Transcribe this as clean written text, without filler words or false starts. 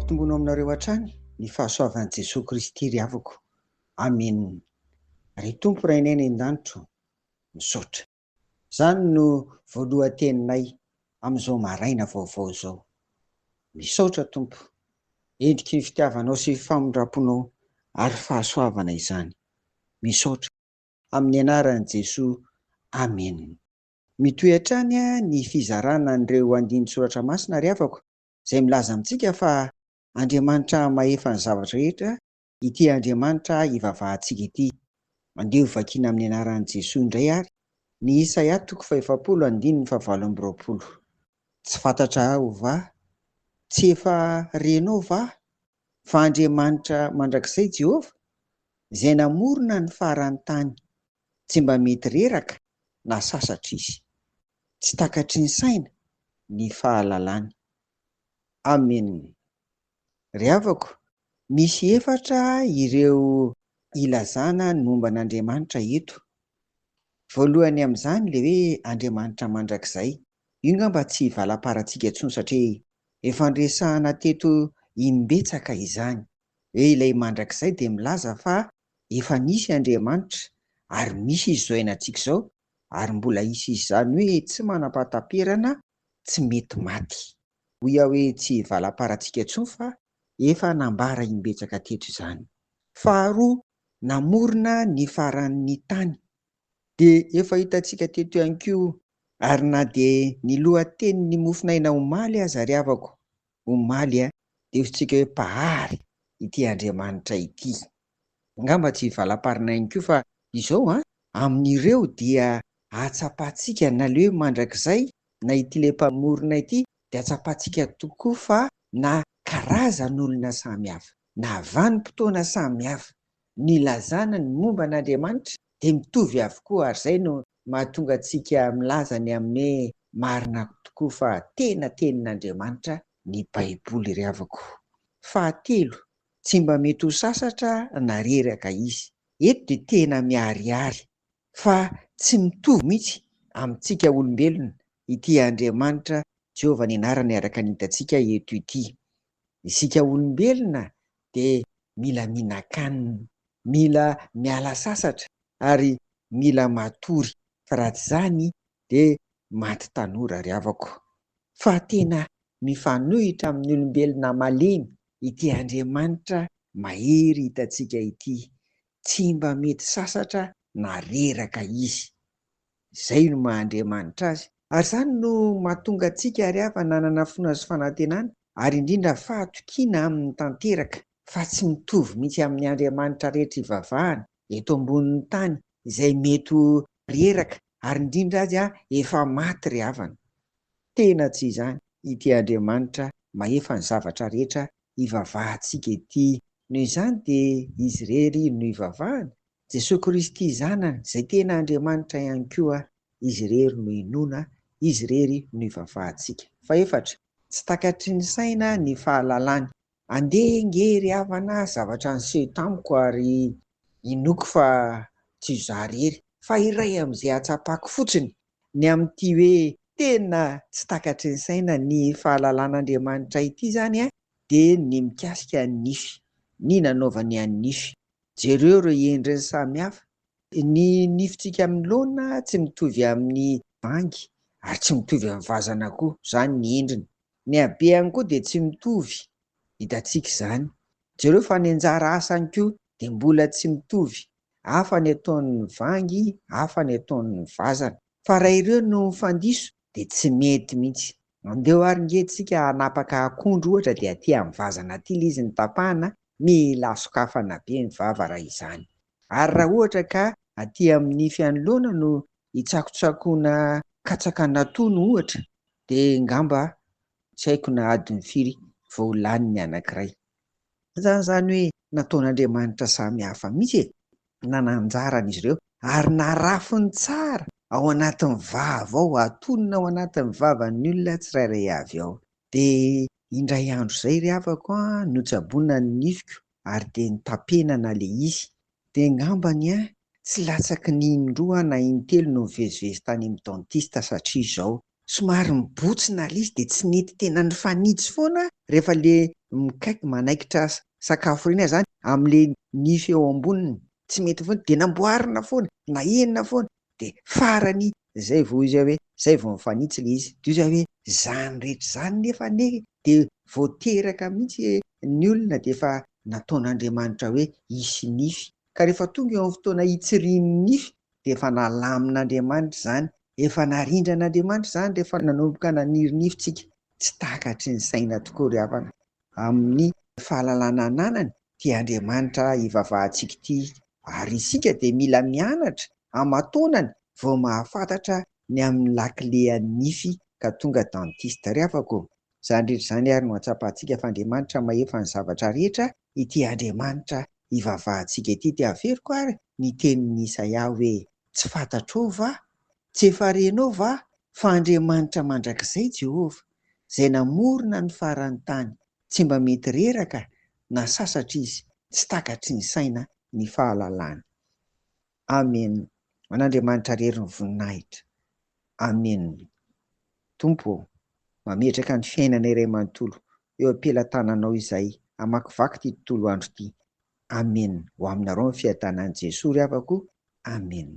Ampitomboina aminareo hatrany ny fahasoavan'i Jesoa Kristy ry havako. Amen. Ry Tompo Rainay any an-danitra ô, misaotra. Izany no voalohan-teninay amin'izao maraina vaovao izao. Misaotra Tompo. Endriky ny fitiavanao sy famindram-ponao ary fahasoavana izany. Misaotra. Amin'ny anaran'i Jesoa. Amen. Mitohy hatrany ny fizarana an'ireo andinin-tsoratra masina ry havako izay milaza amintsika fa Andriamanitra mahefa ny zavatra rehetra ity Andriamanitra ivavahantsika ity. Andeha ho vakiana amin'ny anaran'i Jesoa indray ary ny Isaia toko fahefapolo andininy fahavalo amby roapolo. Tsy fantatrao va? Tsy efa renao va? Fa Andriamanitra mandrakizay Jehovah, izay namorona ny faran'ny tany, tsy mba mety reraka na sasatra izy. Tsy takatry ny saina ny fahalalany. Amen. Ry havako, misy efatra ireo ilazana ny momba an'Andriamanitra eto. Voalohany amin'izany ilay hoe Andriamanitra mandrakizay. Io ngamba tsy hivalaparantsika intsony satria efa niresahana teto imbetsaka izany. Hoe ilay mandrakizay dia milaza fa efa nisy Andriamanitra ary misy Izy izao iainantsika izao ary mbola hisy Izy izany hoe tsy manam-pahataperana, tsy mety maty. Hoy aho hoe tsy hivalaparantsika intsony fa efa nambara imbetsaka teto izany. Faharoa, namorona ny faran'ny tany. Dia efa hitantsika teto ihany koa ary na dia ny lohatenin'ny mofon'aina omaly aza ry havako, omaly dia hoy-tsika hoe Mpahary ity Andriamanitra ity. Angamba tsy hivalaparina ihany koa fa izao an, amin'ireo dia ahatsapantsika na le hoe mandrakizay na ity le mpamorona ity dia ahatsapantsika tokoa fa na karazan'olona samy hafa, na vanim-potoana samy hafa, nilazana ny momba an'Andriamanitra dia mitovy avokoa ary izay no mahatonga antsika milaza ny amin'ny hoe marina tokoa fa tena tenin'Andriamanitra ny Baiboly ry havako. Fahatelo, tsy mba mety ho sasatra na reraka izy. Eto dia tena miharihary fa tsy mitovy mihitsy amintsika olombelona ity Andriamanitra Jehovah ny anarany araka ny hitantsika eto ity. Isika olombelona dia mila mihinan-kanina, mila miala sasatra ary mila matory fa raha tsy izany dia maty tanora ry havako. Fa tena mifanohitra amin'ny olombelona malemy ity Andriamanitra mahery hitantsika ity. Tsy mba mety sasatra na reraka Izy. Izay no maha Andriamanitra Azy. Ary izany no mahatonga antsika ry havana hanana finoana sy fanantenana ary indrindra fahatokiana Aminy tanteraka fa tsy mitovy mihitsy amin'ny andriamanitra rehetra ivavahana eto ambonin'ny tany izay mety ho reraka ary indrindra aza efa maty ry havana. Tena tsy izany ity Andriamanitra mahefa ny zavatra rehetra ivavahantsika ity. Noho izany dia Izy irery no ivavahana, Jesoa Kristy Zanany izay tena Andriamanitra ihany koa, Izy irery no inoana, Izy irery no ivavahantsika. Fahefatra, tsy takatry ny saina ny fahalalany. Andeha nge ry havana zavatra niseho tamiko ary inoako fa tsy izaho irery fa iray amin'izay ahatsapako fotsiny ny amin'ity hoe tena tsy takatry ny saina ny fahalalan'Andriamanitra ity izany dia ny mikasika ny nify, ny nanaovany an'ny nify. Jereo ireo endriny samihafa. Ny nifintsika amin'ny laona tsy mitovy amin'ny vangy ary tsy mitovy amin'ny vazana koa, izany ny endriny. Ny habehany koa dia tsy mitovy, hitantsika izany. Jereo fa ny anjara asany koa dia mbola tsy mitovy, hafa ny ataon'ny vangy, hafa ny ataon'ny vazana. Fa raha ireo no mifandiso dia tsy mety mihitsy. Andeho ary nge tsika hanapaka akondro ohatra dia aty amin'ny vazana aty ilay izy no tapahana, mila sokafana be ny vava raha izany. Ary raha ohatra ka aty amin'ny nify anoloana no hitsakotsakoana katsaka natono ohatra dia ngamba tsy haiko na adiny firy vao lany ny anankiray. Izany izany hoe nataon'Andriamanitra samy hafa mihitsy e! Nananjarany izy ireo ary narafiny tsara ao anatin'ny vava ao, atonina ao anatin'ny vavan'ny olona tsirairay avy ao. Dia indray andro izay ry havako an, notsaboina ny nifiko ary dia notapenana ilay izy. Dia angambany an, tsy latsaky ny indroa na intelo no nivezivezy tany amin'ny dentiste satria izao. Somary mibotsina ilay izy dia tsy nety tena nifanitsy foana rehefa le mikaiky manaikitra sakafo ireny aho zany amin'le nify eo amboniny, tsy mety foana dia namboarina foana, nahena foana dia farany zay vao izy hoe zay vao mifanitsy le izy, dia izy hoe zany rehetra izany nefa anie dia vao teraka mihitsy ny olona dia efa nataon'Andriamanitra hoe hisy nify, ka rehefa tonga eo amin'ny fotoana hitsirian'ny nify dia efa nalamin'Andriamanitra izany, efa narindran'Andriamanitra izany rehefa nanomboka naniry nify tsika. Tsy takatry ny saina tokoa ry havana. Amin'ny fahalalana ananany ity Andriamanitra ivavahantsika ity, ary isika dia mila mianatra aman-taonany vao mahafantatra ny amin'ny lakilean'ny nify ka tonga dentiste. Ry havako ô, izany rehetra izany ary no ahatsapantsika fa Andriamanitra mahefa ny zavatra rehetra ity Andriamanitra ivavahantsika ity. Dia averiko ary ny tenin'i Isaia hoe, Tsy fantatrao va? Tsy efa renao va fa Andriamanitra mandrakizay Jehovah, izay namorona ny faran'ny tany, tsy mba mety reraka na sasatra Izy, tsy takatry ny saina ny fahalalany. Amen. Ho an'Andriamanitra irery ny voninahitra. Amen. Tompo ô, mametraka ny fiainana iray manontolo eo am-pelatananao izahay hamakivaky ity tontolo andro ity. Amen. Ho aminareo ny fiadanan'i Jesoa ry havako. Amen.